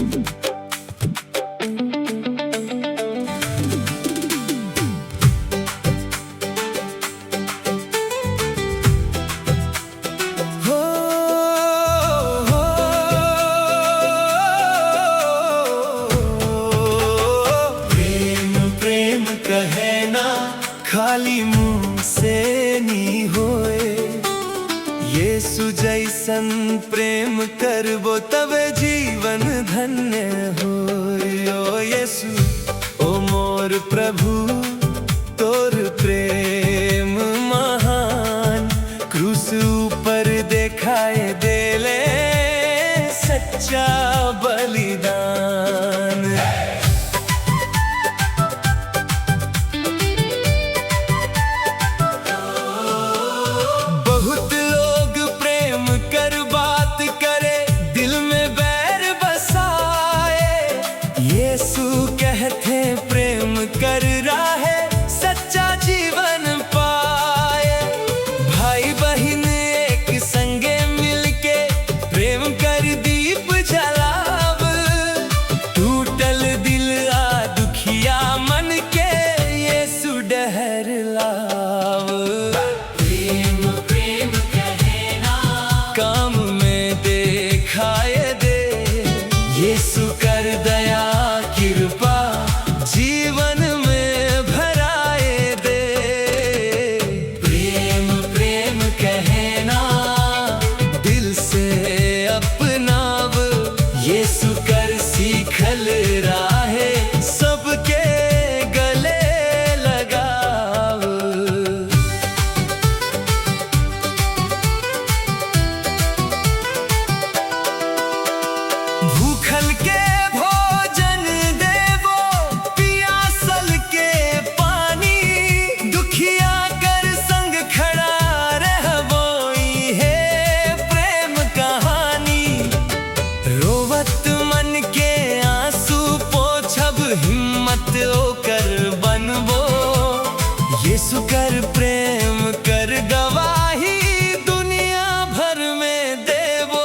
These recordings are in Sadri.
हो, हो, प्रेम प्रेम कहना खाली मुंह से नी होए। यीशु जैसन प्रेम करबो तबे जीवन धन्य होए। ओ यीशु, ओ मोर प्रभु, तोर प्रेम महान, क्रूस ऊपर दिखाए देले सच्चा बलिदान। बहुत लोग प्रेम कर बात करे, दिल में बैर बसाए। यीशु कहते प्रेम कर रहा है, सच्चा जीवन पाए। भाई बहन एक संगे मिलके प्रेम कर दीप जलाव। टूटल दिल आ दुखिया मन के यीशु डहर लाव। प्रेम प्रेम कहना, काम में दिखाए दे, यीशु कर दया कृपा जीवन में भराए दे। प्रेम प्रेम कहना, दिल से अपनाव यीशु कर सीखल राहे, सबके गले लगाव। भूखल के भोजन देवो, पियासल के पानी, दुखिया कर संग खड़ा रहबो, ई है प्रेम कहानी। रोवत मन के आंसू पोछब, हिम्मत ओकर बनबो, यीशु कर प्रेम कर गवाही दुनिया भर में देबो।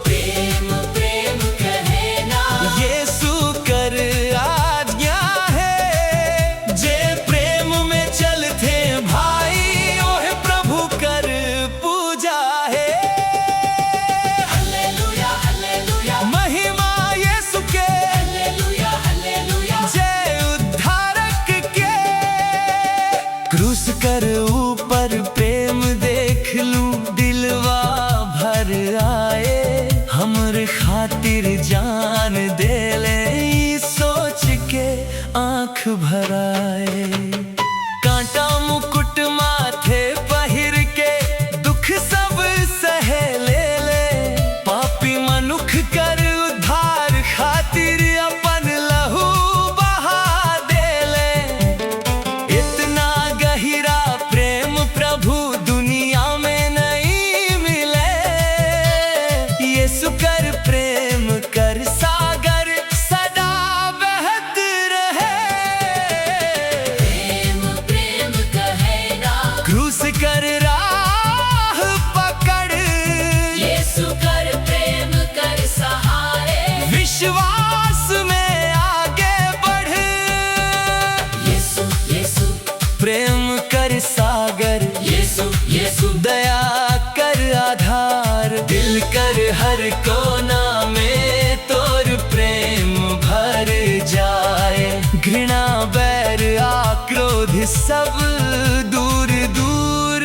प्रेम प्रेम कहना, यीशु कर आज्ञा है, जे प्रेम में चलथे भाई, ओहे प्रभु कर पूजा है। हालेलुया हालेलुया, महिमा यीशु के, हालेलुया हालेलुया, जय उद्धारक के। क्रूस कर ऊपर प्रेम देख लूं, दिलवा भर आए, हमर खातिर जान दे ले, ई सोच के आंख भराए। कांटा मुकुट माथे पहिर के दुख सब सहे ले ले, पापी मनुख कर उद्धार खातिर अपन लहू बहा दे ले। इतना गहिरा प्रेम प्रभु दुनिया में नहीं मिले, यीशु कर प्रेम कर सागर सदा बहत रहे। प्रेम प्रेम कहना, क्रूस कर राह पकड़, यीशु कर प्रेम कर सहारे, विश्वास में आगे बढ़। यीशु यीशु, प्रेम कर सागर, यीशु यीशु, दया कर आधार, दिल कर हर कोना में तोर प्रेम भर जाए। घृणा बैर आक्रोध सब दूर दूर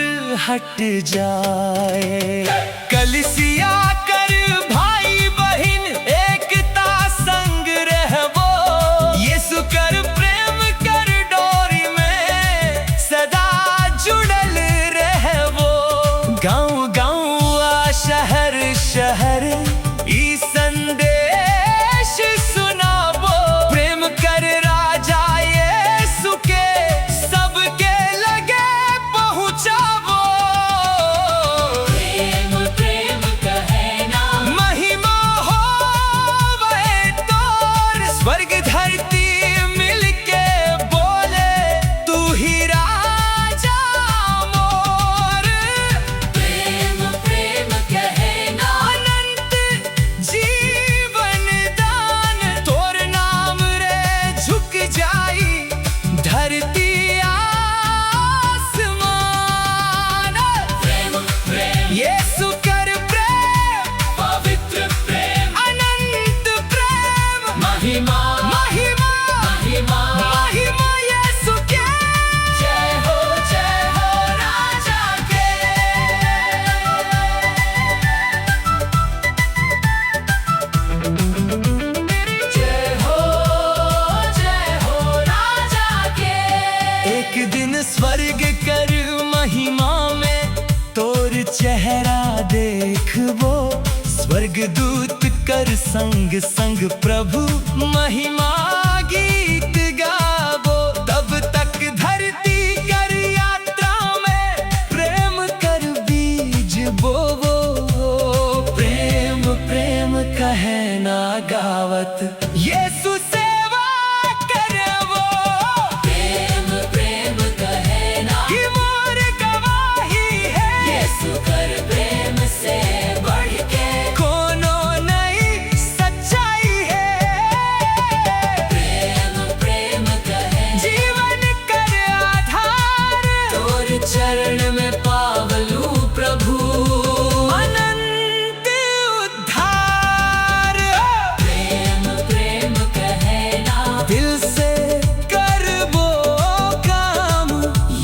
हट जाए। कलिसिया कर भाई बहिन एकता संग रहबो, यीशु कर प्रेम कर डोरी में सदा जुड़ल रहबो। गांव गांव आ शहर शहर ई संदेश सुनाबो, प्रेम कर राजा यीशु के सबके लगे पहुंचाबो। प्रेम प्रेम कहना, महिमा होवे तोर, स्वर्ग धरती मिलके बोले, तू ही राजा मोर। प्रेम प्रेम कहना, अनंत देखबो, स्वर्गदूत कर संग संग प्रभु महिमा गीत गाबो। तब तक धरती कर यात्रा में प्रेम कर बीज बोवो। प्रेम प्रेम कहे ना गावत, यीशु सेवा करबो। प्रेम प्रेम कहे ना कि मोर गवाही है, यीशु कर प्रेम से बढ़ के कोनो नई सच्चाई है। प्रेम प्रेम कहे जीवन कर आधार, तोर चरण में पावलू प्रभु। अनंत उद्धार। प्रेम प्रेम कहे ना दिल से करबो काम,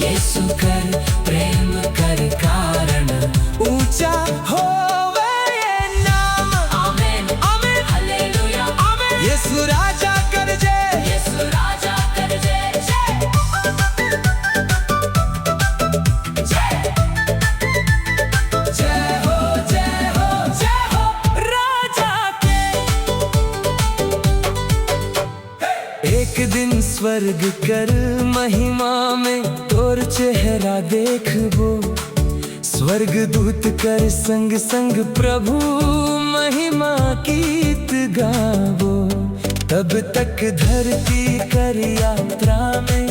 यीशु कर प्रेम कर कारण ऊंचा होवे ये नाम। आमेन। आमीन। हालेलुया। आमीन। यीशु राजा कर जय। यीशु राजा कर जय जय जय। जय हो, जय हो, जय हो राजा के। एक दिन स्वर्ग कर महिमा में तोर चेहरा देखबो, स्वर्गदूत कर संग संग प्रभु महिमा गीत गाबो। तब तक धरती कर यात्रा में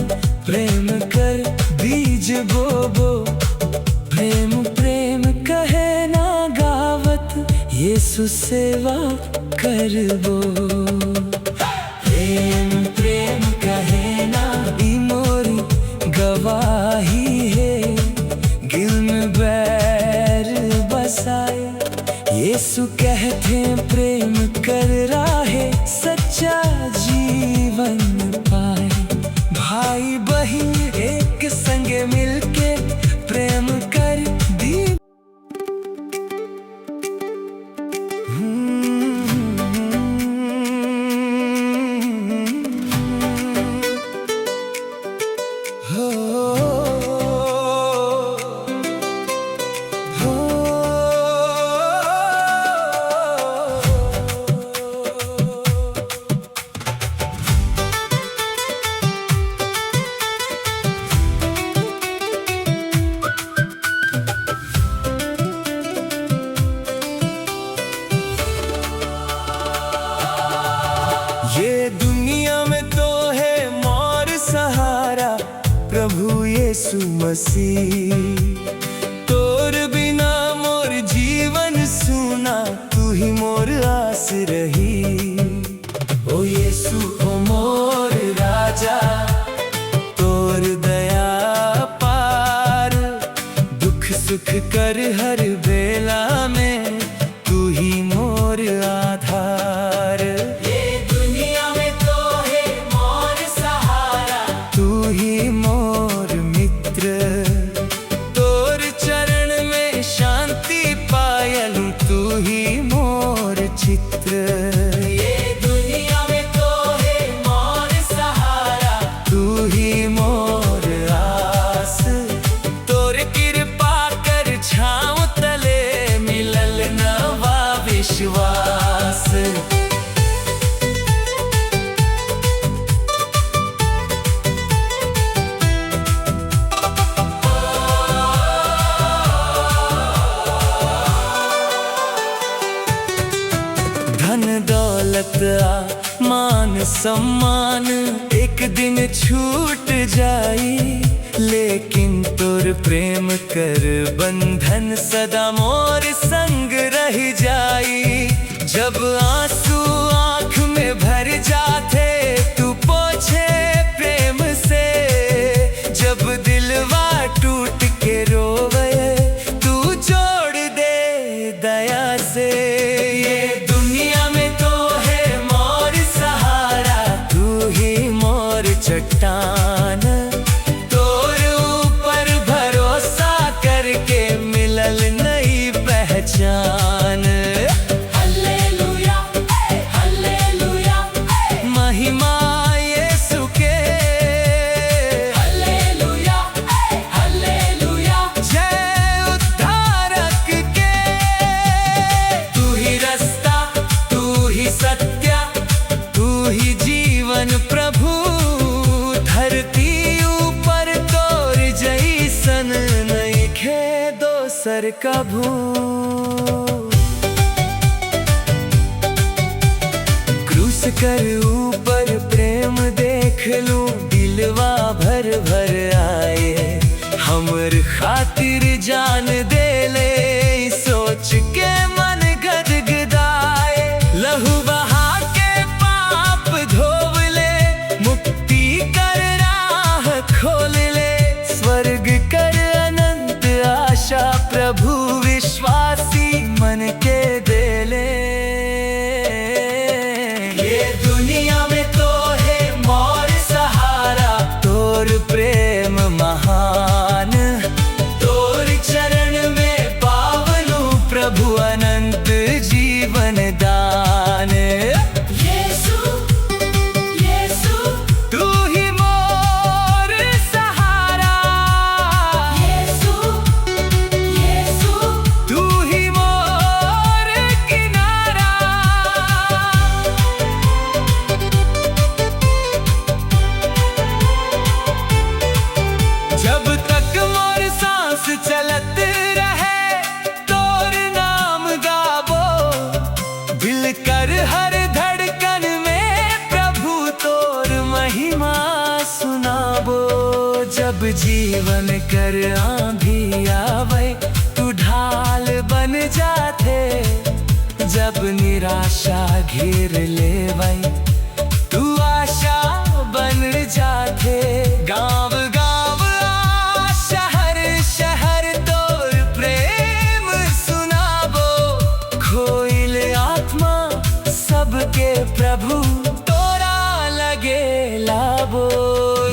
प्रेम कर बीज बोबो। प्रेम प्रेम कहे ना गावत, यीशु सेवा करबो। प्रेम प्रेम कहे ना ई मोरी गवाही है, दिल में बैर बसाए यीशु कहते प्रेम कर राहे सच्चा जीवन पाए। भाई बहन एक संगे मिलके प्रेम कर दी। हो हो। ये दुनिया में तो है मोर सहारा प्रभु यीशु मसीह। तोर बिना मोर जीवन सूना, तू ही मोर आस रही। ओ यीशु ओ मोर राजा, तोर दया पार। दुख सुख कर हर बेला में तू ही मोर आधार। ये दुनिया में तो है मोर सहारा, तू ही मोर मित्र। तोर चरण में शांति पायलू, तू ही मोर चित्र। ये दुनिया में तो है मोर सहारा, तू ही मोर आस। तोर कृपा कर छाँव तले मिलल नवा विश्वास। धन दौलत आ मान सम्मान एक दिन छूट जाई, लेकिन तोर प्रेम कर बंधन सदा मोर संग रह जाई। जब आंसू आंख में भर जाते तू पोछे प्रेम से, जब दिलवा टूट के रोवे तू जोड़ दे दया से। ये दुनिया में तो है मोर सहारा, तू ही मोर चट्टान। तोर ऊपर भरोसा करके मिलल नई पहचान। हालेलुया हालेलुया, महिमा यीशु के, हालेलुया हालेलुया, जय उद्धारक के। कभू। क्रूस कर ऊपर प्रेम देख लूं, दिलवा भर भर आए। हमर खातिर जान दे ले, सोच के मन गदगदाए। लहू बहा के पाप धोव ले, मुक्ति कर राह खोल ले। स्वर्ग कर अनंत आशा प्रभु विश्वासी मन के दे ले। ये दुनिया में तो है मोर सहारा, तोर प्रेम महान। तोर चरण में पावलू प्रभु अनंत जीवन दान। यीशु, यीशु, तू ही मोर सहारा, यीशु, यीशु, तू ही मोर किनारा। जब तक मोर सांस चलत रहे, तोर नाम गाबो। दिल कर हर धड़कन में प्रभु तोर महिमा सुनाबो। जब जीवन कर आंधी आवे, तू ढाल बन जाथे। जब निराशा घेर लेवै, तू आशा बन जाथे। गांव गांव आ शहर शहर तोर प्रेम सुनाबो। खोइल आत्मा सबके प्रभु तोरा लगे लाबो।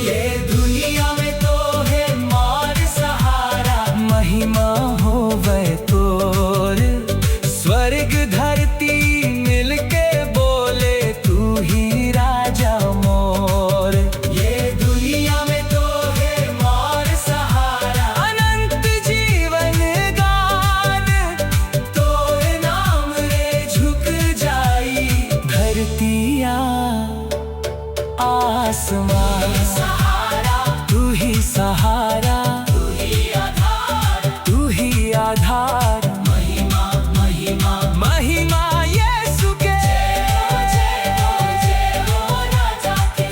ये दुनिया में तो है मोर सहारा, महिमा होवे तोर। स्वर्ग धरती मिलके बोले, तू ही राजा मोर। ये दुनिया में तो है मोर सहारा, अनंत जीवन गान। तोर नाम रे झुक जाई धरतिया आसमान। सहारा, तू ही सहारा, तू ही आधार, तू ही आधार। महिमा, महिमा, महिमा यीशु के। जय हो, जय हो राजा के।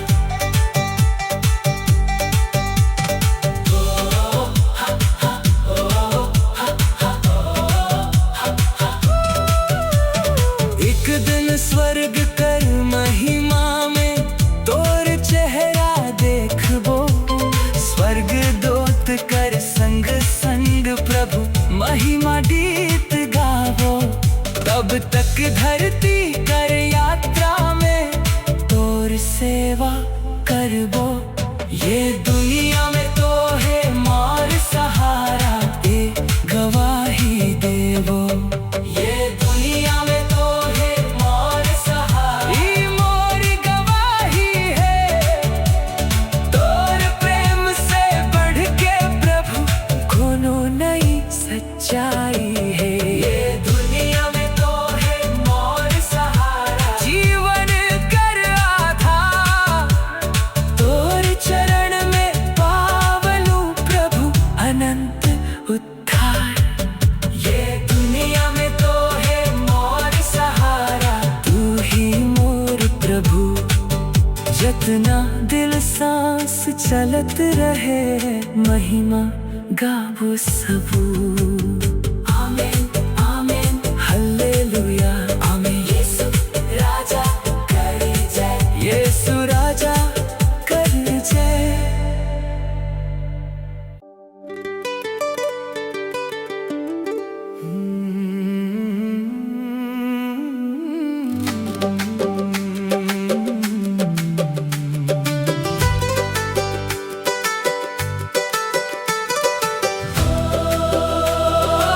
एक दिन स्वर्ग कर महिमा में तोर चेहरा देखबो। स्वर्ग दोत कर संग संग प्रभु महिमा गीत गावो। तब तक धरती कर यात्रा में तोर सेवा करबो। ये दुनिया में तो है मोर सहारा, ए गवाही देवो। ये दुनिया में तो है मोर सहारा, ई मोर गवाही है, तोर प्रेम से बढ़ के प्रभु कोनो नई सच्चाई है। ये दुनिया में तो है मोर सहारा, जीवन कर आधार, तोर चरण में पावलू प्रभु अनंत उद्धार। ये दुनिया में तो है मोर सहारा, तू ही मोर प्रभु, जतना दिल सांस चलत रहे, महिमा गाबो सबू। आमीन, आमीन, हल्लेलुया, आमीन। यीशु राजा करे जय। यीशु राजा कर जय। ओ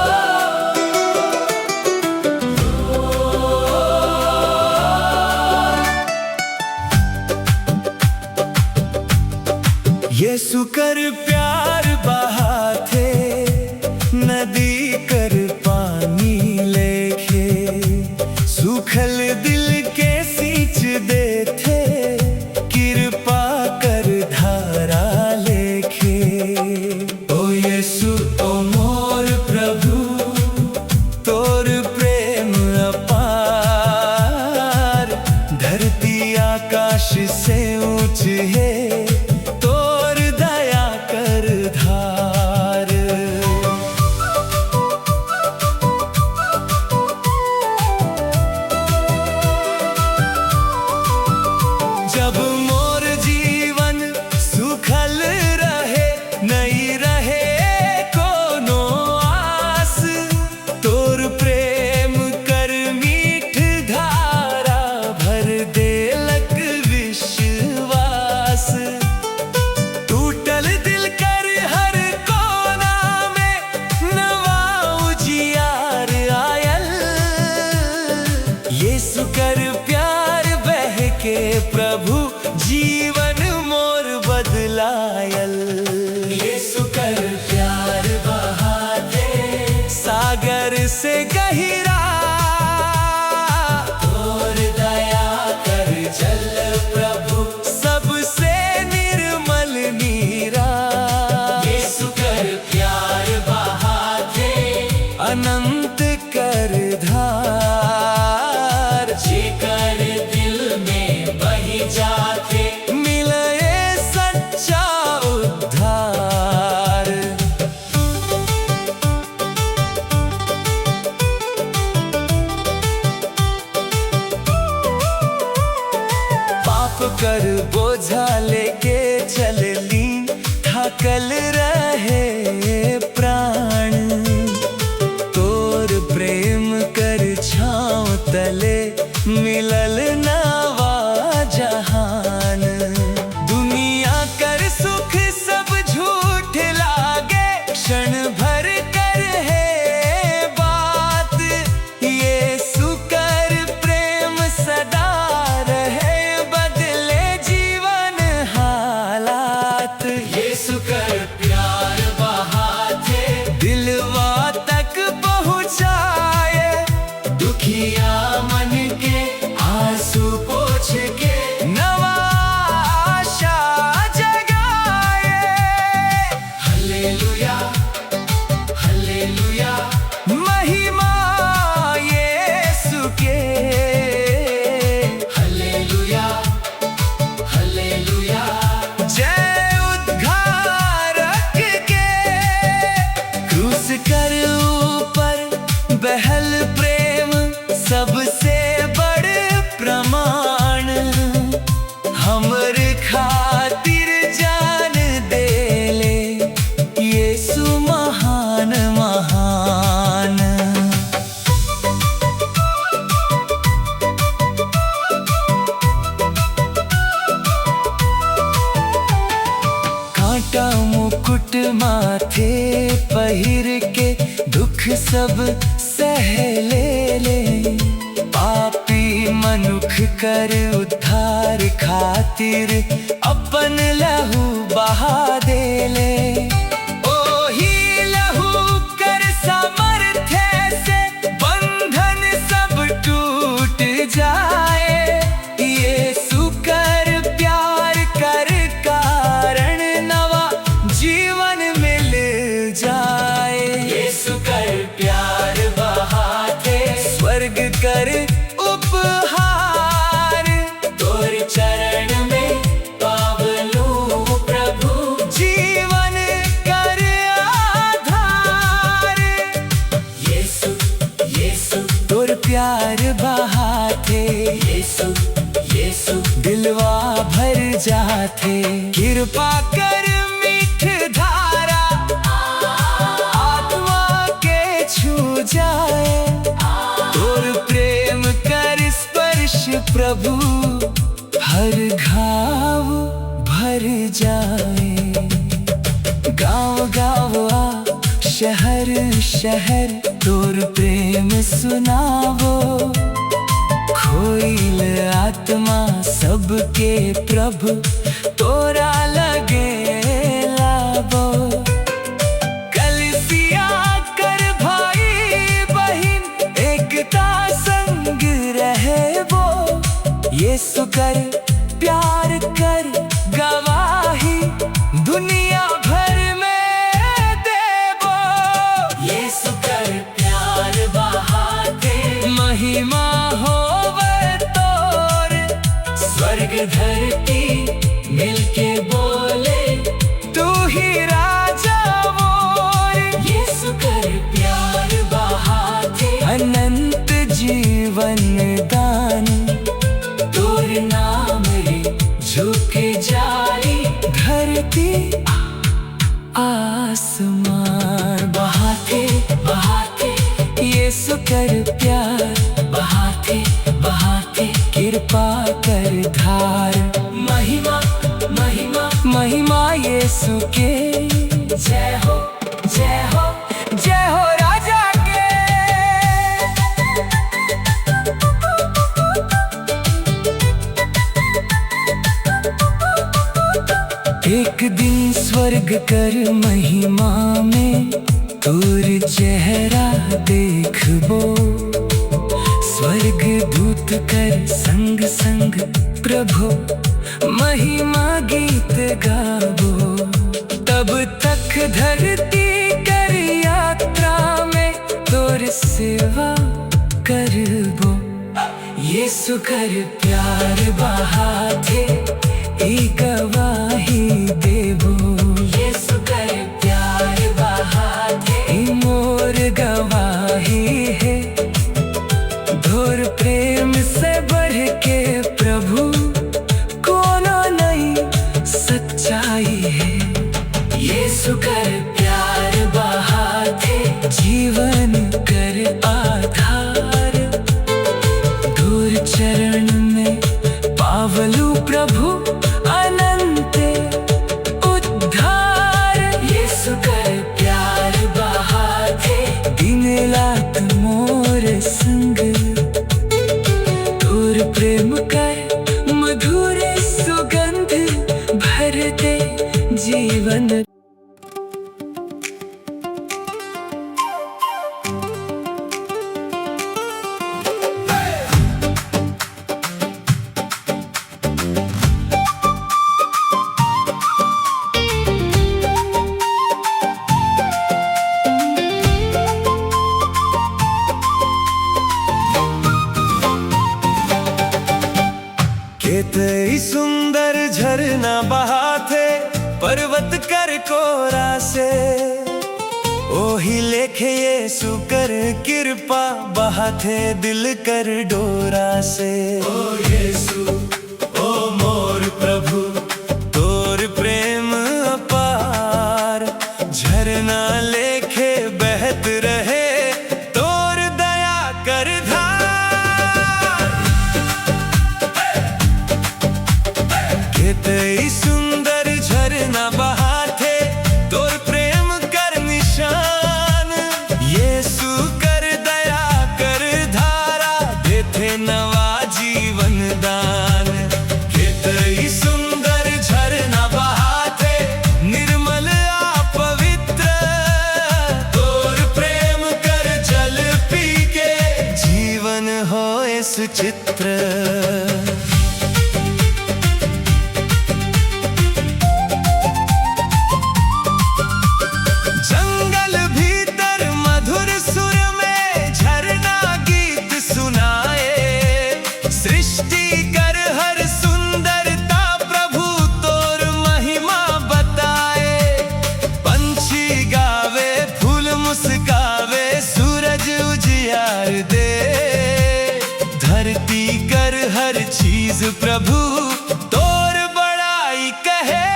प्रेम अपार, धरती आकाश से ऊंच है तोर दया कर धार। जब मोर जीवन सुखल रहे, नहीं रहे कोनो आस, तोर प्रेम कर मीठ धारा भर देलक विश्वास। टूटल दिल कर हर कोना में नवा उजियार आयल, यीशु कर प्यार बह के प्रभु जीवन मोर बदलायल। यीशु कर प्यार बहाते, सागर से गहिरा तोर दया कर जल प्रभु, सबसे निर्मल नीरा। यीशु कर प्यार बहाते, अनंत कर धार, जेकर दिल में बही जाते, मिले सच्चा उद्धार। पाप कर बोझा लेके चलली, थकल रहे प्राण, तोर प्रेम कर छाँव तले मिलल नवा जहान। दुनिया कर सुख सब झूठ लागे, क्षण भर कर है बात, यीशु कर प्रेम सदा रहे, बदले जीवन हालात। यीशु कर प्यार बहाते, दिलवा तक पहुँचाए, दुखिया मन के आंसू पोछ के, नवा आशा जगाए। हल्लेलुया हल्लेलुया, महिमा यीशु के, हल्लेलुया हल्लेलुया, जय उद्धारक के। क्रूस कर ऊपर बहल प्रेम सबसे बड़ प्रमाण, हमर खातिर जान देले यीशु महान महान। कांटा मुकुट माथे पहिर के दुख सब सह ले ले, पापी मनुख कर उद्धार खातिर अपन लहू बहा दे ले। ओही लहू कर सामर्थ्य से बंधन सब टूट जाए, यीशु कर प्यार कर कारण नवा जीवन मिल जाए। यीशु कर प्यार बहाते, स्वर्ग कर उपहार, तोर चरण में पावलू प्रभु, जीवन कर आधार। यीशु यीशु, तोर प्यार बहाते, यीशु यीशु, दिलवा भर जाते, कृपा कर मीठ धारा आत्मा के छू जाए, तोर प्रेम कर स्पर्श प्रभु हर घाव भर जाए। गाँव गाँव आ शहर शहर तोर प्रेम सुनावो, खोइल आत्मा सबके प्रभु तोरा लगे लाबो। कलसिया कर भाई बहिन एकता संग रहबो, यीशु कर प्यार कर गवाही दुनिया भर में देबो। यीशु कर प्यार बहाते, महिमा होवे तोर। स्वर्ग धरती मिलके बोले, तू ही राजा मोर। यीशु कर प्यार बहाथे, अनंत जीवन दान। तोर नाम रे झुक जाई, धरती आसमान। बहाथे बहाथे यीशु कर प्यार, बहाथे बहाथे कृपा कर धार। महिमा महिमा महिमा यीशु के, जय हो जय हो, जय हो राजा के। एक दिन स्वर्ग कर महिमा में तोर चेहरा देखबो। स्वर्ग दूत कर संग संग प्रभु महिमा गीत गाबो। तब तक धरती कर यात्रा में तोर सेवा करबो। यीशु कर प्यार बहाथे, ई गवाही देबो। यीशु कर प्यार बहाथे, ई मोर गवाही है, तोर प्रेम से बढ़ के प्रभु कोनो नहीं सच्चाई है। यीशु कर प्यार बहाथे, जीवन कर आधार। तोर चरण में पावलू प्रभु अनंत उद्धार। यीशु कर प्यार बहाथे, दिन रात मोर संग तोर प्रेम कर मधुर सुगंध भर दे जीवन। केतई सुंदर झरना बहाथे पर्वत कर कोरा से, ओही लेखे यीशु कर कृपा बहाथे दिल कर डोरा से। ओ यीशु ओ मोर प्रभु तोर प्रेम अपार, झरना लेखे बहत रहे तोर दया कर धार। केतई सुंदर झरना बहाथे तोर प्रेम कर निशान, यीशु कर दया कर धारा देथे नवा जीवन दान। केतई सुंदर झरना बहाथे निर्मल आ पवित्र, तोर प्रेम कर जल पी के जीवन होए सुचित्र। जंगल भीतर मधुर सुर में झरना गीत सुनाए, सृष्टि कर हर सुंदरता प्रभु तोर महिमा बताए। पंछी गावे फूल मुस्कावे सूरज उजियार दे, धरती कर हर चीज प्रभु तोर बड़ाई कहे।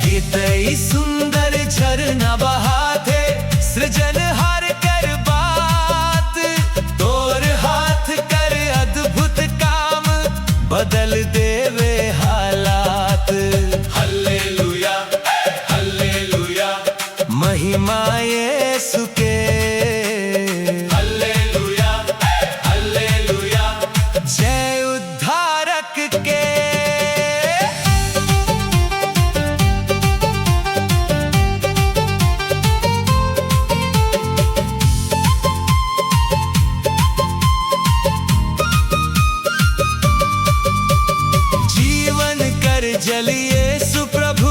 केतई सुंदर झरना बहाथे सृजनहार कर बात, तोर हाथ कर अद्भुत काम बदल देवे हालात। हल्लेलुया हल्लेलुया महिमा यीशु के, हल्लेलुया हल्लेलुया जय उद्धारक के। जीवन कर जल यीशु प्रभु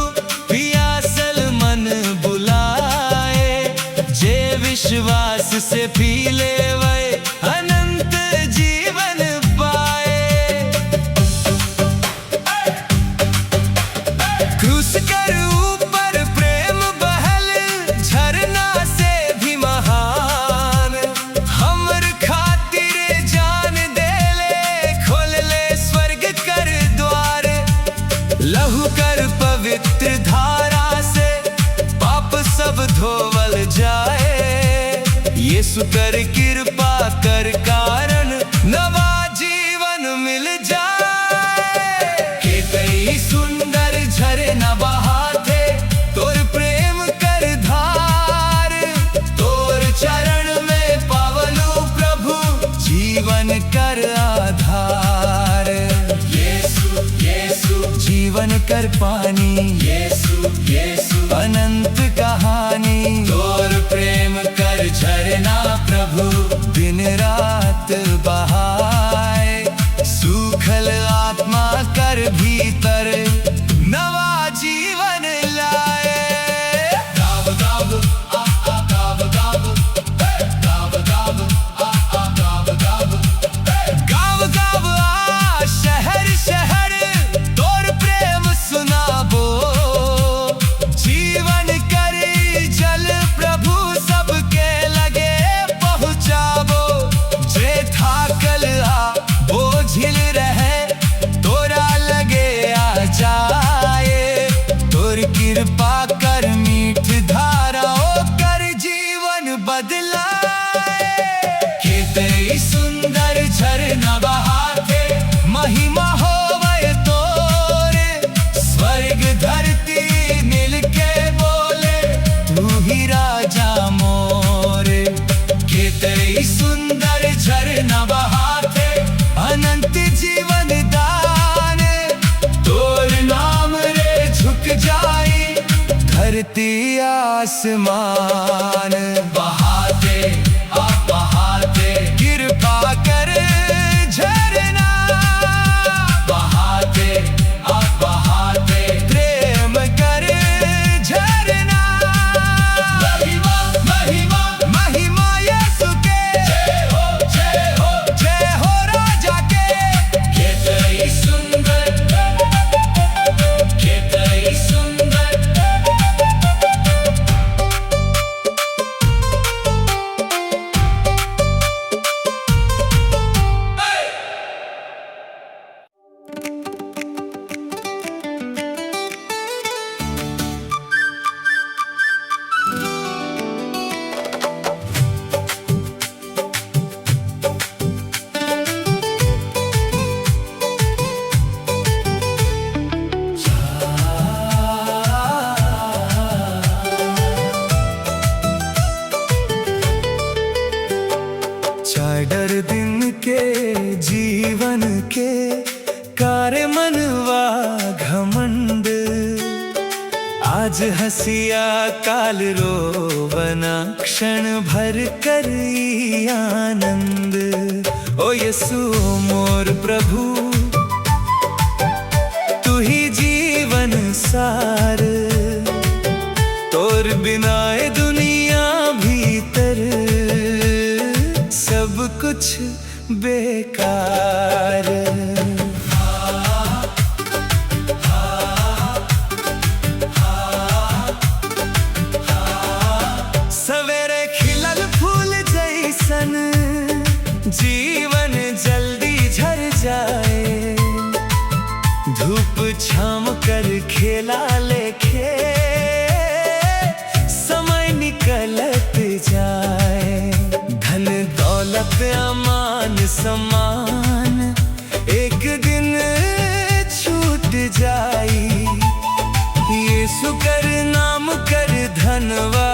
पियासल मन बुलाए, जे विश्वास से पी लेवे अनंत यीशु कर कृपा कर कारण नवा जीवन मिल जाए। के कई सुंदर झरना बहाथे तोर प्रेम कर धार। तोर चरण में पावलू प्रभु जीवन कर आधार। यीशु यीशु, जीवन कर पानी, यीशु यीशु, अनंत कहानी। तोर प्रेम कर झरना प्रभु, दिन रात बहाए, सूखल आत्मा कर भीतर नवा जीवन लाए। गाव गाव आ आ गाव गाव, गाव गाव आ आ गाव गाव। गाव गाव आ शहर शहर तोर प्रेम सुनाबो। जीवन कर जल प्रभु सबके लगे पहुँचाबो। जे थाकल आ बोझिल रहे तोरा लगे आ जाए। तोर कृपा कर मीठ धारा ओ कर जीवन बदलाए। केतई सुंदर झरना बहाथे, महिमा होवय तोरे, स्वर्ग धरती मिलके बोले तू ही राजा मोरे। केतई सुंदर झरना बहाथे, अनंत जीवन दान, तोर नाम रे झुक जाई धरती आसमान। बहाते आ बहाते, कृपा कर झरना, बहाते आ बहाते, प्रेम कर झरना। महिमा महिमा, महिमा यीशु के, जय हो जय हो, जय हो राजा के। केतई सुंदर, केतई सुंदर। चाडर दिन के जीवन के कार्य मनवा घमंड। आज हसिया काल रोवना, क्षण भर कर ई आनंद। ओ यीशु मोर प्रभु, तू ही जीवन सार। तोर बिना ए दुनिया भीतर सब कुछ बेकार। सवेरे खिलल फूल जैसन जीवन जल्दी झर जाए। धूप छाम कर खेला लेखे समय निकलत जाए। धन दौलत अमान सम्मान एक दिन छूट जाई। यीशु कर नाम कर धनवा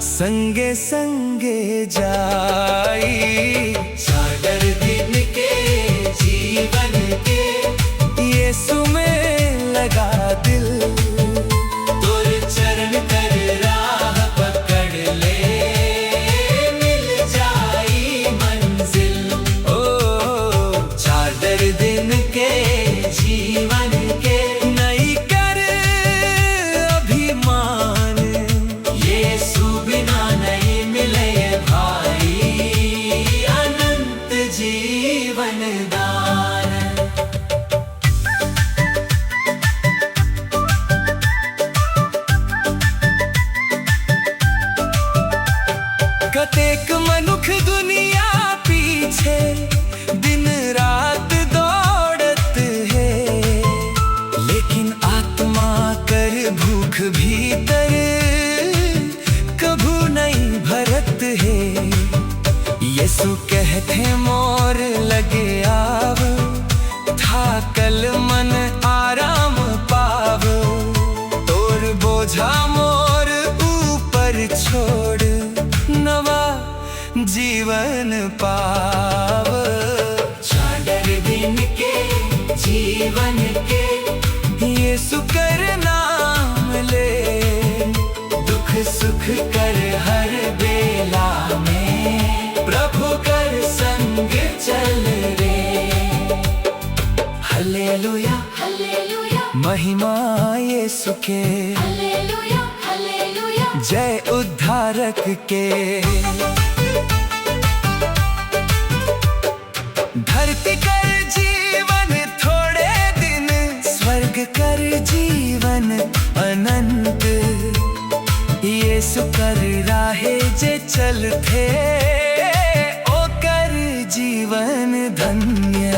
संगे संगे जाई। सागर दिन के जीवन के, यीशु में लगा दिल, तोर चरण कर राह पकड़ ले, मिल जाई मंजिल। ओ चादर दिन के जीवन के, नहीं कर अभिमान, यीशु बिना नहीं मिले भाई अनंत जीवन दान। कतेक मनुख दुनिया पीछे दिन रात दौड़त है, लेकिन आत्मा कर भूख भीतर कभू नहीं भरत यीशु कहथे मोर लगे आव, थाकल मन आराम पाव। तोर बोझा मोर ऊपर छोड़, नवा जीवन पाव। चाडर दिन के जीवन के यीशु कर नाम ले, दुख सुख कर हर बेला में प्रभु कर संग चल रे। हालेलुया हालेलुया, महिमा यीशु के, हालेलुया, हालेलुया, जय उद्धारक के। धरती कर जीवन थोड़े दिन, स्वर्ग कर जीवन अनंत। यीशु कर राहे जे चलथे, ओ कर जीवन धन्य।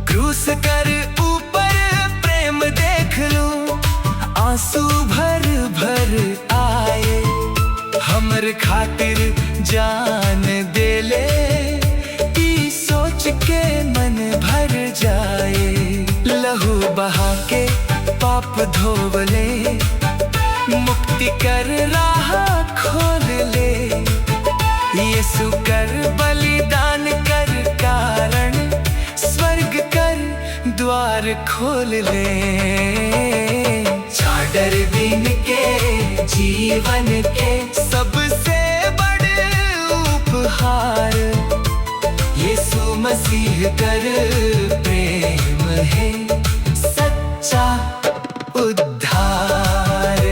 क्रूस कर ऊपर प्रेम देख लूं, आंसू भर भर आए। हमर खातिर जान दे ले, ई सोच के मन भर जाए। लहू बहा के पाप धोवले, मुक्ति कर राह खोल ले। यीशु कर बलिदान कर कारण, स्वर्ग कर द्वार खोल ले। चाडर दिन के जीवन के सबसे बड़े उपहार, यीशु मसीह कर प्रेम है सच्चा उद्धार।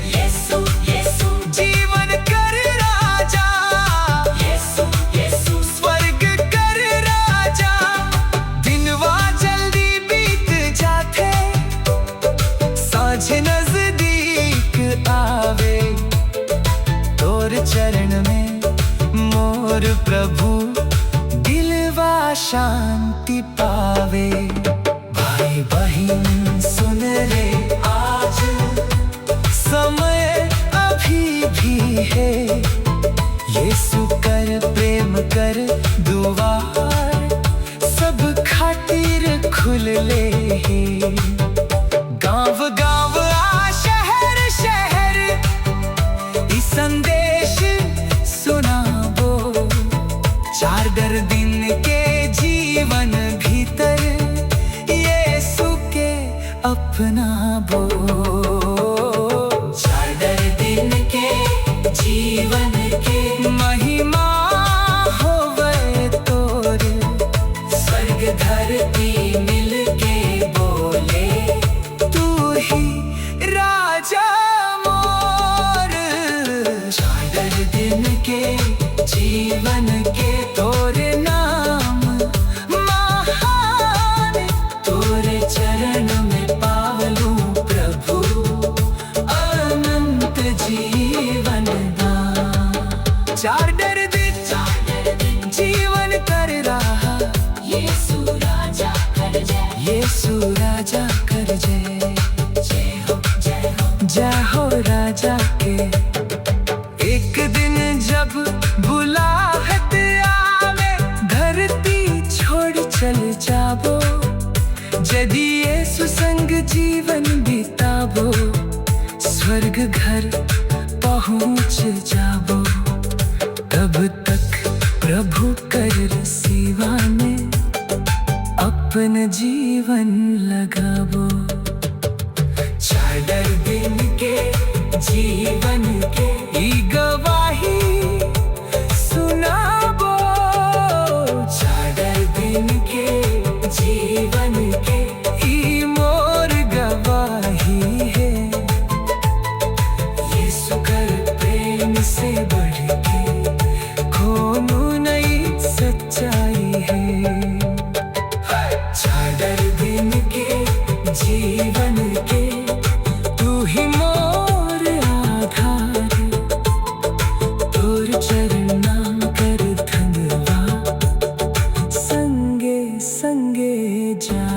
यीशु यीशु, जीवन कर राजा, यीशु यीशु, स्वर्ग कर राजा। दिनवा जल्दी बीत जाथे, साँझ नजदीक आवे। तोर चरण में मोर प्रभु, दिलवा शांति पावे। भाई बहन सुन रे आज, समय अभी भी है। यीशु कर प्रेम कर दुआर, सब खातिर खुल ले है। गांव गांव आ शहर शहर, ई संदेश सुनाबो। चार दिन के जीवन भीतर, यीशु के अपनाबो। चाडर दिन के जीवन के महिमा होवे तोर, स्वर्ग धरती मिल के बोले। तू ही राजा मोर। चाडर दिन के जीवन के तोर नाम महान, तोरे चरण में पावलू प्रभु अनंत जीवन दान। चार डर दिन जीवन कर रहा, यीशु राजा कर जय, यीशु राजा कर जय। जय हो, जय हो, जय हो राजा के। एक दिन जब बुलाहट आवे, धरती छोड़ चल जाबो। यदि यीशु संग जीवन बिताबो, स्वर्ग घर पहुँच जाबो। तब तक प्रभु कर सेवा में अपन जीवन लगाबो। चाडर दिन के जीवन के ई गवाही सुनाबो। चाडर दिन के जीवन के ई मोर गवाही है, यीशु कर प्रेम से बढ़ के कोनो नई सच्चाई है। चाडर दिन के जीवन के तू ही मोर आधार, तोर चरण नाम कर धनवा, संगे संगे जा।